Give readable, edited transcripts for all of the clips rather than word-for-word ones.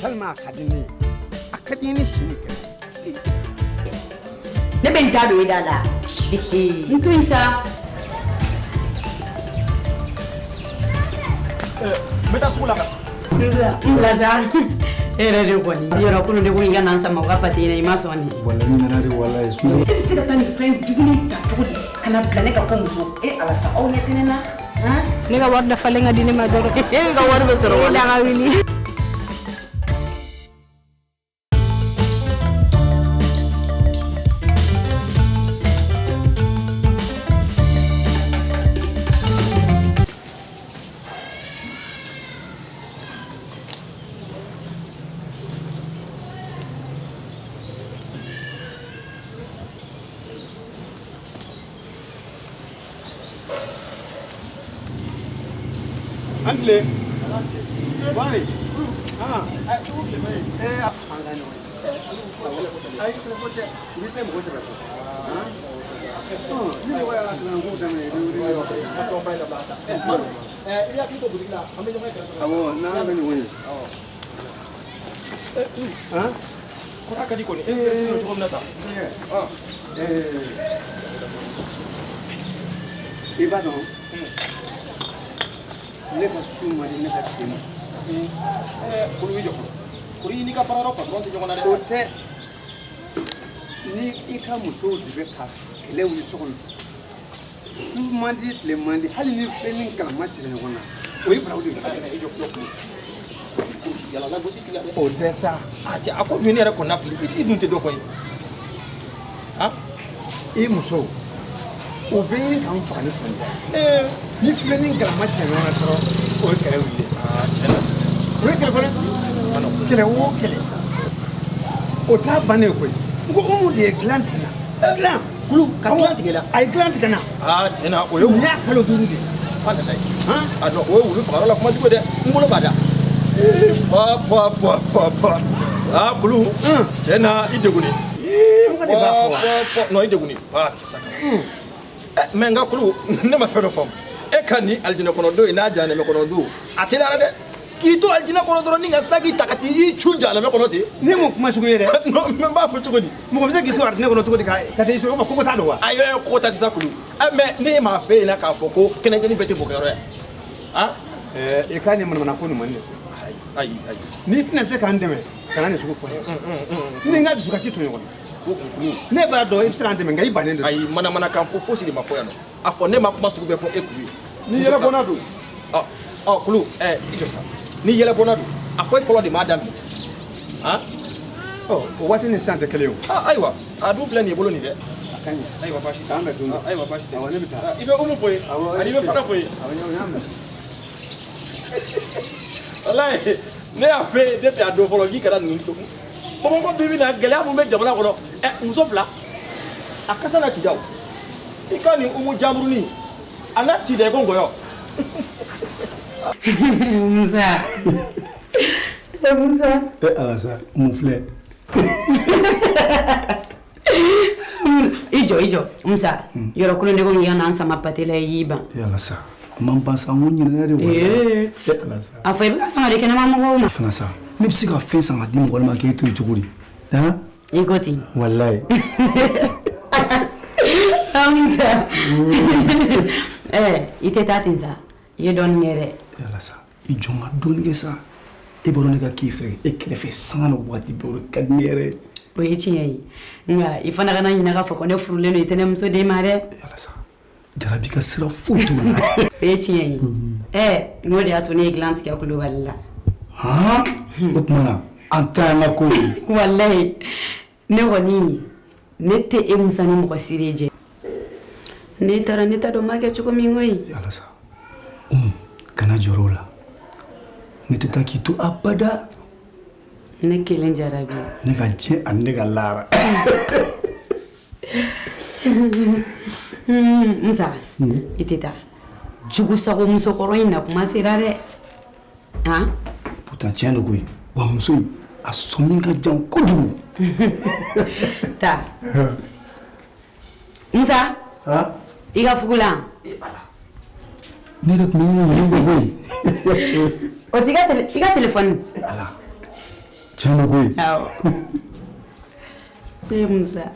Tellement a ka di ne ye, a ka di n ye ni si ni kɛnɛ. Ne bɛ n da don e da la. N to yen sa. N bɛ taa sugu la ka N bila sa. E yɛrɛ de kɔni. Yɔrɔ kunun de ko i ka na n sama u ka pate in na, i ma sɔn de. Walayi n nana de, walayi. E bɛ se ka taa nin fɛn jugu ta cogo di ka na bila ne ka ko muso? E Ala sa, aw ɲɛ tɛ ne na. Ne ka wari dafalen ka di ne ma dɔrɔn. E ka wari bɛ sɔrɔ. E da ka wuli. An tile. Bari. Ah. Eh, an ka ɲɔgɔn ye. Ayi, telefɔni tɛ. I tɛ mɔgɔ sɛbɛ fɔ. Han? Ni mɔgɔ y'a kalan ko daminɛ, i bɛ wuli. I hakili to butigi la, an bɛ ɲɔgɔn ye kɛrɛfɛ. Awɔ, n'an bɛ ɲɔgɔn ye. Han? Kɔrɔ ka di kɔni, e bɛ sin cogo min na tan. I b'a dɔn, ne ka su man di ne ka sen ma. Kuru, i jɔ fɔlɔ. Kuru, i n'i ka baarayɔrɔ patɔrɔn tɛ ɲɔgɔn na dɛ. O tɛ, ni i ka musow de bɛ ka kɛlɛ wuli so kɔnɔ, su man di, tile man di, hali ni fɛn ni galama cira ɲɔgɔn na, o ye baraw de ye. I jɔ fɔlɔ, kuru. Yala lagosi t'i la dɛ. O tɛ sa. A cɛ, a ko min ne yɛrɛ kɔnɔna fili, i dun tɛ dɔ fɔ n ye. Han? I musow, o bɛ ɲini k'an faga ni sɔnja ye. Ni filɛ ni galama cira ɲɔgɔn na dɔrɔn, o ye kɛlɛ wuli. Aa, tiɲɛ na. O ye kɛlɛ fɔlɔ. Kɛlɛ o kɛlɛ, o t'a bannen ye koyi. N ko Umu de ye dilan tigɛ n na. Dilan. Kulu, ka dilan tigɛ la. A ye dilan tigɛ n na. Aa, tiɲɛ na, o ye Nin y'a kalo 5 de ye. Subhanalayi. Han? A non, o ye wulu fagayɔrɔ la kuma jugu ye dɛ. N bolo b'a da. Pa pa pa pa pa. Aa, kulu. Tiɲɛ na, i degunnen. Mɔgɔ de b'a fɔ wa? Pa pa, non, i degunnen. Aa, tɛ sa ka. Mais n ka kulu, ne ma fɛn dɔ faamu. E ka nin alijinɛ kɔnɔ don in n'a jahanɛmɛ kɔnɔ don, a teliyara dɛ. K'i to alijinɛ kɔnɔ dɔrɔn ni ka sina k'i ta ka t'i cun jahanɛmɛ kɔnɔ ten. Ne m'o kuma sugu ye dɛ. Non, mais n b'a fɔ cogo di? Mɔgɔ bɛ se k'i to arijinɛ kɔnɔ cogo di ka taa i so o ma koko t'a don wa? Ayi, koko ta tɛ sa, kulu. Mais ne m'a f'e ɲɛna k'a fɔ ko kɛnɛjɛni bɛɛ tɛ bɔgɔyɔrɔ ye. Han? I ka nin manamana ko nin man di ne. Ayi, ayi, ayi. N'i tɛna se k'an dɛmɛ, kana nin sugu fɔ n ye. Ni n ka dusukasi to ɲɔgɔn na. Ko kulu. Ne b'a dɔn i bɛ se k'an dɛmɛ, nka i bannen don. Ayi, manamanakan fo fosi de ma fɔ yan nɔ. A fɔ ne ma kuma sugu bɛɛ fɔ e kulu ye. Ni yɛlɛ bɔnna don. Ɔ ɔ, kulu, i jɔ sa. Ni yɛlɛ bɔnna don, a fɔ e fɔlɔ de m'a daminɛ. Han? Ɔ, o waati ni sisan tɛ kelen ye o. Aa, ayiwa, a dun filɛ nin ye bolo nin dɛ. A ka ɲi. Ayiwa, baasi tɛ. K'an bɛn don dɔ. Ayiwa, baasi tɛ. Awɔ, ne bɛ taa. I bɛ Umu fo ye. Awɔ. Ani i bɛ Fana fo ye. Awɔ, n y'a mɛn. Walayi, ne y'a f'e ye depuis a don fɔlɔ k'i kana ninnu to. Bamakɔ bi bi na, gɛlɛya mun bɛ jamana kɔnɔ, muso fila, a kasa na ci da o. I ka nin Umu jamurunin, a na ci dɛ ko ngɔyɔ. Musa. Musa. E Ala sa, mun filɛ? I jɔ, i jɔ Musa. Yɔrɔ kunun ne ko k'i ka na n sama pate la, i y'i ban. E Ala sa, a man ban sa, n ko ɲinɛna de walayi. E Ala sa. A fɔ i bɛ ka sama de kɛnɛma mɔgɔw ma. Fana sa, ne bɛ se ka fɛn san ka di mɔgɔ ma k'e to yen cogo di? Han? I ko ten. Walayi. Musa. I tɛ taa ten sa. I ye dɔɔnin kɛ dɛ. E Ala sa, i jɔ n ka dɔɔnin kɛ sa. E b'a dɔn ne ka k'i fɛ, e kɛrɛfɛ sanga ni waati bɛɛ, o de ka di ne yɛrɛ ye. O ye tiɲɛ ye. Nka i fana kana ɲinɛ k'a fɔ ko ne furulen don, i tɛ ne muso den ma dɛ. E Ala sa, jarabi ka sira foyi t'o la. O ye tiɲɛ ye. N'o de y'a to ne ye dilan tigɛ Kulubali la. Han? O tuma na, an ta y'an ka ko ye. Walayi, ne kɔni, ne tɛ e Musa ni mɔgɔ si de jɛ. Ne taara, ne t'a dɔn n b'a kɛ cogo min koyi. E Ala sa, Umu, kana jɔrɔ o la. Ne tɛ taa k'i to abada. Ne kelen jarabi. Ne ka diɲɛ ani ne ka laara. Musa, i tɛ taa. Jugusago musokɔrɔ in na kuma sera dɛ. Han? Pourtant tiɲɛ don koyi. Wa muso in, a sɔmi ka jan kojugu. Taa. Musa. Han? I ka fugulan. E Ala. Ne yɛrɛ tun bɛ ɲinɛ ninnu kɔ koyi. O t'i ka télé, i ka téléphone. E Ala. Tiɲɛ don koyi. Awɔ. Ne ye Musa.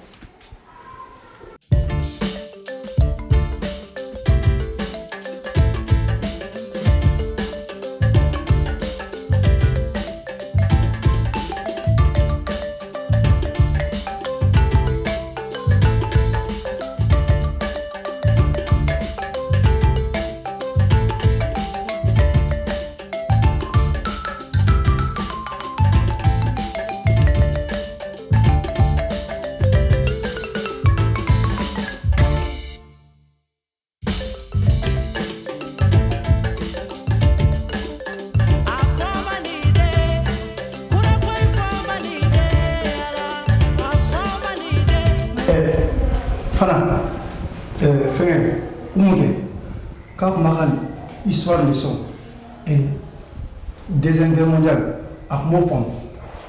Fana fɛngɛ Umu kɛ k'a kun b'a ka histoire leçon deuxième guerre mondiale a kun m'o faamu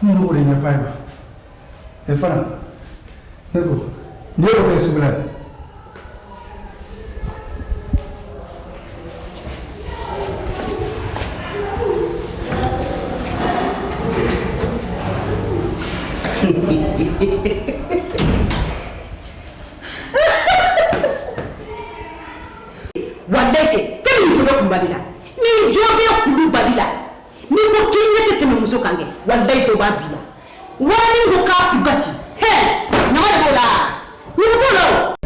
n b'o de ɲɛf'a ye wa Fana ne ko nin ye o kɛ sugu la ye. Walayi kɛ fɛn min jo bɛ kunbali la ni jo bɛ kulubali la n'i ko k'i ɲɛ tɛ tɛmɛ muso kan kɛ walayi dɔ b'a b'i la waranin ko k'a kun ka ci hɛ ɲama de b'o la ɲugu t'o la o.